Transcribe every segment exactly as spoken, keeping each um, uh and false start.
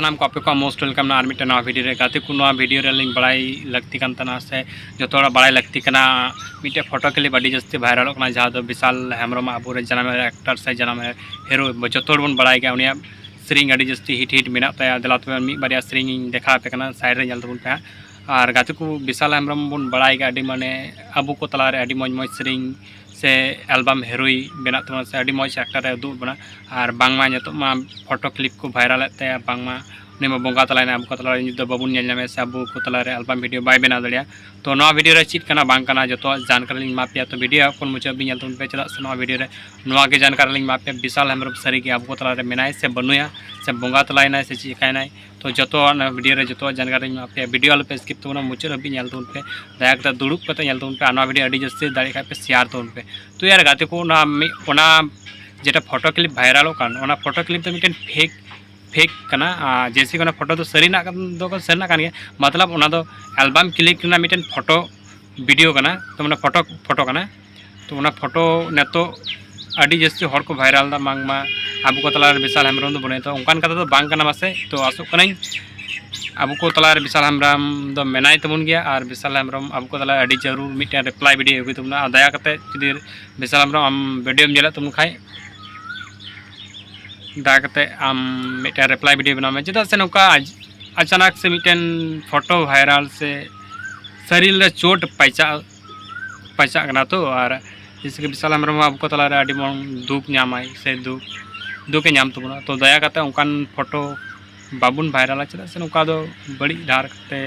ᱥᱟᱱᱟᱢ ᱠᱚ ᱟᱯᱮ ᱠᱚᱣᱟᱜ most welcome ᱱᱟ ᱟᱨ ᱢᱤᱫᱴᱮᱱ ᱱᱟᱣᱟ ᱵᱷᱤᱰᱤᱭᱳ ᱨᱮ᱾ ᱜᱟᱛᱮ ᱠᱚ, ᱱᱚᱣᱟ ᱵᱷᱤᱰᱤᱭᱳ ᱨᱮ ᱟᱹᱞᱤᱧ ᱵᱟᱲᱟᱭ ᱞᱟᱹᱠᱛᱤ ᱠᱟᱱ ᱛᱟᱦᱮᱱᱟ, ᱥᱮ ᱡᱚᱛᱚ ᱦᱚᱲᱟᱜ ᱵᱟᱲᱟᱭ ᱞᱟᱹᱠᱛᱤ ᱠᱟᱱᱟ, ᱢᱤᱫᱴᱮᱱ ᱯᱷᱳᱴᱳ ᱠᱞᱤᱯ ᱟᱹᱰᱤ ᱡᱟᱹᱥᱛᱤ ᱵᱷᱟᱭᱨᱟᱞᱚᱜ ᱠᱟᱱᱟ, ᱡᱟᱦᱟᱸ ᱫᱚ ᱵᱤᱥᱟᱞ ᱦᱮᱢᱵᱨᱚᱢ ᱟᱵᱚᱨᱮᱱ ᱡᱟᱱᱟᱢ ᱮᱠᱴᱟᱨ ᱥᱮ ᱡᱟᱱᱟᱢ ᱦᱤᱨᱳ, ᱡᱚᱛᱚ ᱦᱚᱲ ᱵᱚᱱ ᱵᱟᱲᱟᱭ ᱜᱮᱭᱟ, ᱩᱱᱤᱭᱟᱜ ᱥᱮᱨᱮᱧ ᱟᱹᱰᱤ ᱡᱟᱹᱥᱛᱤ ᱦᱤᱴ ᱦᱤᱴ ᱢᱮᱱᱟᱜ ᱛᱟᱭᱟ᱾ ᱫᱮᱞᱟ ᱛᱚᱵᱮ ᱢᱤᱫ ᱵᱟᱨᱭᱟ ᱥᱮᱨᱮᱧ ᱤᱧ ᱫᱮᱠᱷᱟᱣ ᱟᱯᱮ ᱠᱟᱱᱟ, ᱥᱟᱭᱤᱰ ᱨᱮ ᱧᱮᱞ ᱛᱟᱵᱚᱱ ᱯᱮ ᱦᱟᱸᱜ᱾ ᱟᱨ ᱜᱟᱛᱮ ᱠᱚ, ᱵᱤᱥᱟᱞ ᱦᱮᱢᱵᱨᱚᱢ ᱵᱚᱱ ᱵᱟᱲᱟᱭ ᱜᱮᱭᱟ, ᱟᱹᱰᱤ ᱢᱟᱱᱮ ᱟᱵᱚ ᱠᱚ ᱛᱟᱞᱟᱨᱮ ᱟᱹᱰᱤ ᱢᱚᱡᱽ ᱢᱚᱡᱽ ᱥᱮᱨᱮᱧ ᱥᱮ ᱮᱞᱵᱟᱢ ᱦᱤᱨᱳᱭ ᱵᱮᱱᱟᱜ ᱛᱟᱵᱚᱱᱟ, ᱥᱮ ᱟᱹᱰᱤ ᱢᱚᱡᱽ ᱮᱠᱴᱟᱨ ᱮ ᱩᱫᱩᱜ ᱵᱚᱱᱟ᱾ ᱟᱨ ᱵᱟᱝᱢᱟ ᱱᱤᱛᱚᱜ ᱢᱟ ᱯᱷᱳᱴᱳ ᱠᱞᱤᱯ ᱠᱚ ᱵᱷᱟᱭᱨᱟᱞᱮᱫ ᱛᱟᱭᱟ, ᱵᱟᱝᱢᱟ ᱩᱱᱤ ᱢᱟ ᱵᱚᱸᱜᱟ ᱛᱟᱞᱟᱭᱮᱱᱟ, ᱟᱵᱚ ᱠᱚ ᱛᱟᱞᱟᱨᱮ ᱱᱤᱛ ᱫᱚ ᱵᱟᱵᱚᱱ ᱧᱮᱞ ᱧᱟᱢᱮᱭᱟ, ᱥᱮ ᱟᱵᱚ ᱠᱚ ᱛᱟᱞᱟᱨᱮ ᱮᱞᱵᱟᱢ ᱵᱷᱤᱰᱤᱭᱳ ᱵᱟᱭ ᱵᱮᱱᱟᱣ ᱫᱟᱲᱮᱭᱟᱜᱼᱟ᱾ ᱛᱚ ᱱᱚᱣᱟ ᱵᱷᱤᱰᱤᱭᱳ ᱨᱮ ᱪᱮᱫ ᱠᱟᱱᱟ ᱵᱟᱝ ᱠᱟᱱᱟ ᱡᱚᱛᱚᱣᱟᱜ ᱡᱟᱱᱠᱟᱨᱤ ᱞᱤᱧ ᱮᱢᱟ ᱯᱮᱭᱟ᱾ ᱛᱚ ᱵᱷᱤᱰᱤᱭᱳ ᱮᱦᱚᱵ ᱠᱷᱚᱱ ᱢᱩᱪᱟᱹᱫ ᱦᱟᱹᱵᱤᱡ ᱧᱮᱞ ᱛᱟᱵᱚᱱ ᱯᱮ, ᱪᱮᱫᱟᱜ ᱥᱮ ᱱᱚᱣᱟ ᱵᱷᱤᱰᱤᱭᱳ ᱨᱮ ᱱᱚᱣᱟ ᱜᱮ ᱡᱟᱱᱠᱟᱨᱤ ᱞᱤᱧ ᱮᱢᱟ ᱯᱮᱭᱟ, ᱵᱤᱥᱟᱞ ᱦᱮᱢᱵᱨᱚᱢ ᱥᱟᱹᱨᱤ ᱜᱮ ᱟᱵᱚ ᱠᱚ ᱛᱟᱞᱟᱨᱮ ᱢᱮᱱᱟᱭ ᱥᱮ ᱵᱟᱹᱱᱩᱭᱟ, ᱥᱮ ᱵᱚᱸᱜᱟ ᱛᱟᱞᱟᱭᱮᱱᱟᱭ ᱥᱮ ᱪᱮᱫ ᱪᱤᱠᱟᱭᱱᱟᱭ᱾ ᱛᱚ ᱡᱚᱛᱚᱣᱟᱜ ᱱᱚᱣᱟ ᱵᱷᱤᱰᱤᱭᱳ ᱨᱮ ᱡᱚᱛᱚᱣᱟᱜ ᱡᱟᱱᱠᱟᱨᱤ ᱞᱤᱧ ᱮᱢᱟ ᱯᱮᱭᱟ᱾ ᱵᱷᱤᱰᱤᱭᱳ ᱟᱞᱚ ᱯᱮ ᱥᱠᱤᱯ ᱛᱟᱵᱚᱱᱟ, ᱢᱩᱪᱟᱹᱫ ᱦᱟᱹᱵᱤᱡ ᱧᱮᱞ ᱛᱟᱵᱚᱱ ᱯᱮ᱾ ᱫᱟᱭᱟ ᱠᱟᱛᱮ ᱫᱩᱲᱩᱵ ᱠᱟᱛᱮ ᱧᱮᱞ ᱛᱟᱵᱚᱱ ᱯᱮ, ᱟᱨ ᱱᱚᱣᱟ ᱵᱷᱤᱰᱤᱭᱳ ᱟᱹᱰᱤ ᱡᱟᱹᱥᱛᱤ ᱫᱟᱲᱮᱭᱟᱜ ᱠᱷᱟᱡ ᱯᱮ ᱥᱮᱭᱟᱨ ᱛᱟᱵᱚᱱ ᱯᱮ᱾ ᱛᱚ ᱭᱟᱨ ᱜᱟᱛᱮ ᱠᱚ, ᱚᱱᱟ ᱢᱤᱫ, ᱚᱱᱟ ᱡᱮᱴᱟ ᱯᱷᱳᱴᱳ ᱠᱞᱤᱯ ᱵᱷᱟᱭᱨᱟᱞᱚᱜ ᱠᱟᱱ, ᱚᱱᱟ ᱯᱷᱳᱴᱳ ᱠᱞᱤᱯ ᱫᱚ ᱢᱤᱫᱴᱮᱱ ᱯᱷᱮᱠ, ᱯᱷᱮᱠ ᱠᱟᱱᱟ᱾ ᱟᱨ ᱡᱮᱭᱥᱮ ᱠᱤ ᱚᱱᱟ ᱯᱷᱳᱴᱳ ᱫᱚ ᱥᱟᱹᱨᱤᱱᱟᱜ ᱠᱟᱱ, ᱫᱚ ᱥᱟᱹᱨᱤᱱᱟᱜ ᱠᱟᱱ ᱜᱮᱭᱟ, ᱢᱚᱛᱞᱚᱵ ᱚᱱᱟ ᱫᱚ ᱮᱞᱵᱟᱢ ᱠᱞᱤᱯ ᱨᱮᱱᱟᱜ ᱢᱤᱫᱴᱮᱱ ᱯᱷᱳᱴᱳ ᱵᱷᱤᱰᱤᱭᱳ ᱠᱟᱱᱟ, ᱛᱚ ᱢᱟᱱᱮ ᱯᱷᱳᱴᱳ, ᱯᱷᱳᱴᱳ ᱠᱟᱱᱟ᱾ ᱛᱚ ᱚᱱᱟ ᱯᱷᱳᱴᱳ ᱱᱤᱛᱚᱜ ᱟᱹᱰᱤ ᱡᱟᱹᱥᱛᱤ ᱦᱚᱲ ᱠᱚ ᱵᱷᱟᱭᱨᱟᱞ ᱮᱫᱟ, ᱵᱟᱝᱢᱟ ᱟᱵᱚ ᱠᱚ ᱛᱟᱞᱟᱨᱮ ᱵᱤᱥᱟᱞ ᱦᱮᱢᱵᱨᱚᱢ ᱫᱚ ᱵᱟᱹᱱᱩᱭᱟ᱾ ᱛᱚ ᱚᱱᱠᱟᱱ ᱠᱟᱛᱷᱟ ᱫᱚ ᱵᱟᱝ ᱠᱟᱱᱟ ᱢᱟᱥᱮ᱾ ᱛᱚ ᱟᱥᱚᱜ ᱠᱟᱹᱱᱟᱹᱧ ᱟᱵᱚ ᱠᱚ ᱛᱟᱞᱟᱨᱮ ᱵᱤᱥᱟᱞ ᱦᱮᱢᱵᱨᱚᱢ ᱫᱚ ᱢᱮᱱᱟᱭ ᱛᱟᱵᱚᱱ ᱜᱮᱭᱟ, ᱟᱨ ᱵᱤᱥᱟᱞ ᱦᱮᱢᱵᱨᱚᱢ ᱟᱵᱚ ᱠᱚ ᱛᱟᱞᱟᱨᱮ ᱟᱹᱰᱤ ᱡᱟᱹᱨᱩᱲ ᱢᱤᱫᱴᱮᱱ ᱨᱤᱯᱞᱟᱭ ᱵᱷᱤᱰᱤᱭᱳ ᱟᱹᱜᱩᱭ ᱛᱟᱵᱚᱱᱟ᱾ ᱟᱨ ᱫᱟᱭᱟ ᱠᱟᱛᱮ ᱡᱩᱫᱤ ᱵᱤᱥᱟᱞ ᱦᱮᱢᱵᱨᱚᱢ ᱟᱢ ᱵᱷᱤᱰᱤᱭᱳᱢ ᱧᱮᱞᱮᱫ ᱛᱟᱵᱚᱱ ᱠᱷᱟᱡ, ᱫᱟᱭᱟ ᱠᱟᱛᱮ ᱟᱢ ᱢᱤᱫᱴᱮᱱ ᱨᱤᱯᱞᱟᱭ ᱵᱷᱤᱰᱤᱭᱳ ᱵᱮᱱᱟᱣ ᱢᱮ, ᱪᱮᱫᱟᱜ ᱥᱮ ᱱᱚᱝᱠᱟ ᱟᱡ-, ᱟᱪᱟᱱᱟᱠ ᱥᱮ ᱢᱤᱫᱴᱮᱱ ᱯᱷᱳᱴᱳ ᱵᱷᱟᱭᱨᱟᱞ ᱥᱮ ᱥᱟᱹᱨᱤ ᱨᱮ ᱪᱳᱴ ᱯᱟᱭᱪᱟ-, ᱯᱟᱭᱪᱟᱜ ᱠᱟᱱᱟ᱾ ᱛᱚ ᱟᱨ ᱡᱮᱭᱥᱮ ᱠᱤ ᱵᱤᱥᱟᱞ ᱦᱮᱢᱵᱨᱚᱢ ᱦᱚᱸ ᱟᱵᱚ ᱠᱚ ᱛᱟᱞᱟᱨᱮ ᱟᱹᱰᱤ ᱢᱟᱨᱟᱝ ᱫᱩᱠ ᱧᱟᱢᱟᱭ ᱥᱮ ᱫᱩᱠ, ᱫᱩᱠᱮ ᱧᱟᱢ ᱛᱟᱵᱚᱱᱟ᱾ ᱛᱚ ᱫᱟᱭᱟ ᱠᱟᱛᱮ ᱚᱱᱠᱟᱱ ᱯᱷᱳᱴᱳ ᱵᱟᱵᱚᱱ ᱵᱷᱟᱭᱨᱟᱞᱟ, ᱪᱮᱫᱟᱜ ᱥᱮ ᱱᱚᱝᱠᱟ ᱫᱚ ᱵᱟᱹᱲᱤᱡ ᱰᱟᱦᱟᱨ ᱛᱮ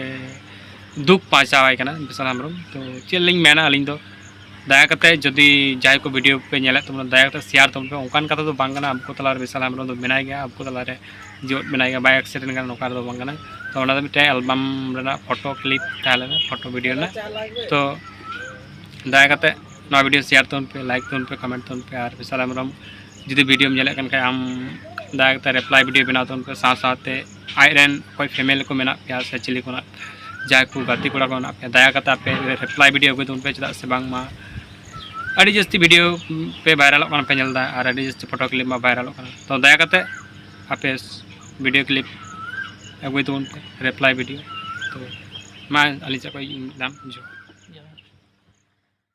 ᱫᱩᱠ ᱯᱟᱦᱪᱟᱣᱟᱭ ᱠᱟᱱᱟ ᱵᱤᱥᱟᱞ ᱦᱮᱢᱵᱨᱚᱢ᱾ ᱛᱚ ᱪᱮᱫ ᱞᱤᱧ ᱢᱮᱱᱟ ᱟᱹᱞᱤᱧ ᱫᱚ, ᱫᱟᱭᱟ ᱠᱟᱛᱮ ᱡᱩᱫᱤ ᱡᱟᱦᱟᱸᱭ ᱠᱚ ᱵᱷᱤᱰᱤᱭᱳ ᱯᱮ ᱧᱮᱞᱮᱫ ᱛᱟᱵᱚᱱᱟ, ᱫᱟᱭᱟ ᱠᱟᱛᱮ ᱥᱮᱭᱟᱨ ᱛᱟᱵᱚᱱ ᱯᱮ᱾ ᱚᱱᱠᱟᱱ ᱠᱟᱛᱷᱟ ᱫᱚ ᱵᱟᱝ ᱠᱟᱱᱟ, ᱟᱵᱚ ᱠᱚ ᱛᱟᱞᱟᱨᱮ ᱵᱤᱥᱟᱞ ᱦᱮᱢᱵᱨᱚᱢ ᱫᱚ ᱢᱮᱱᱟᱭ ᱜᱮᱭᱟ, ᱟᱵᱚ ᱠᱚ ᱛᱟᱞᱟᱨᱮ ᱡᱤᱣᱮᱫ ᱢᱮᱱᱟᱭ ᱜᱮᱭᱟ, ᱵᱟᱭ ᱮᱠᱥᱤᱰᱮᱱᱴ ᱠᱟᱱᱟ, ᱱᱚᱝᱠᱟ ᱫᱚ ᱵᱟᱝ ᱠᱟᱱᱟ᱾ ᱛᱚ ᱚᱱᱟ ᱫᱚ ᱢᱤᱫᱴᱮᱱ ᱮᱞᱵᱟᱢ ᱨᱮᱱᱟᱜ ᱯᱷᱳᱴᱳ ᱠᱞᱤᱯ ᱛᱟᱦᱮᱸ ᱞᱮᱱᱟ, ᱯᱷᱳᱴᱳ ᱵᱷᱤᱰᱤᱭᱳ ᱨᱮᱱᱟᱜ᱾ ᱛᱚ ᱫᱟᱭᱟ ᱠᱟᱛᱮ ᱱᱚᱣᱟ ᱵᱷᱤᱰᱤᱭᱳ ᱥᱮᱭᱟᱨ ᱛᱟᱵᱚᱱ ᱯᱮ, ᱞᱟᱭᱤᱠ ᱛᱟᱵᱚᱱ ᱯᱮ, ᱠᱚᱢᱮᱱᱴ ᱛᱟᱵᱚᱱ ᱯᱮ, ᱟᱨ ᱵᱤᱥᱟᱞ ᱦᱮᱢᱵᱨᱚᱢ ᱡᱩᱫᱤ ᱵᱷᱤᱰᱤᱭᱳᱢ ᱧᱮᱞᱮᱫ ᱠᱟᱱ ᱠᱷᱟᱡ ᱟᱢ ᱫᱟᱭᱟ ᱠᱟᱛᱮ ᱨᱤᱯᱞᱟᱭ ᱵᱷᱤᱰᱤᱭᱳ ᱵᱮᱱᱟᱣ ᱛᱟᱵᱚᱱ ᱯᱮ, ᱥᱟᱶ ᱥᱟᱶᱛᱮ ᱟᱡᱨᱮᱱ ᱚᱠᱚᱭ ᱯᱷᱮᱢᱮᱞᱤ ᱠᱚ ᱢᱮᱱᱟᱜ ᱯᱮᱭᱟ ᱥᱮ ᱪᱤᱞᱤ ᱠᱚ ᱢᱮᱱᱟᱜ, ᱡᱟᱦᱟᱸᱭ ᱠᱚ ᱜᱟᱛᱮ ᱠᱚᱲᱟ ᱠᱚ ᱢᱮᱱᱟᱜ ᱯᱮᱭᱟ, ᱫᱟᱭᱟ ᱠᱟᱛᱮ ᱟᱯᱮ ᱨᱤᱯᱞᱟᱭ ᱵᱷᱤᱰᱤᱭᱳ ᱟᱹᱜᱩᱭ ᱛᱟᱵᱚᱱ ᱯᱮ, ᱪᱮᱫᱟᱜ ᱥᱮ ᱵᱟᱝᱢᱟ ᱟᱹᱰᱤ ᱡᱟᱹᱥᱛᱤ ᱵᱷᱤᱰᱤᱭᱳ ᱯᱮ ᱵᱷᱟᱭᱨᱟᱞᱚᱜ ᱠᱟᱱᱟ ᱯᱮ ᱧᱮᱞ ᱮᱫᱟ, ᱟᱨ ᱟᱹᱰᱤ ᱡᱟᱹᱥᱛᱤ ᱯᱷᱳᱴᱳ ᱠᱞᱤᱯ ᱢᱟ ᱵᱷᱟᱭᱨᱟᱞᱚᱜ ᱠᱟᱱᱟ᱾ ᱛᱚ ᱫᱟᱭᱟ ᱠᱟᱛᱮ ᱟᱯᱮ ᱵᱷᱤᱰᱤᱭᱳ ᱠᱞᱤᱯ ᱟᱹᱜᱩᱭ ᱛᱟᱵᱚᱱ ᱯᱮ reply video᱾ ᱛᱚ ᱢᱟ ᱟᱹᱞᱤᱧ ᱥᱮᱫ ᱠᱷᱚᱱ ᱤᱧ ᱢᱮᱱᱫᱟ ᱡᱚᱦᱟᱨ᱾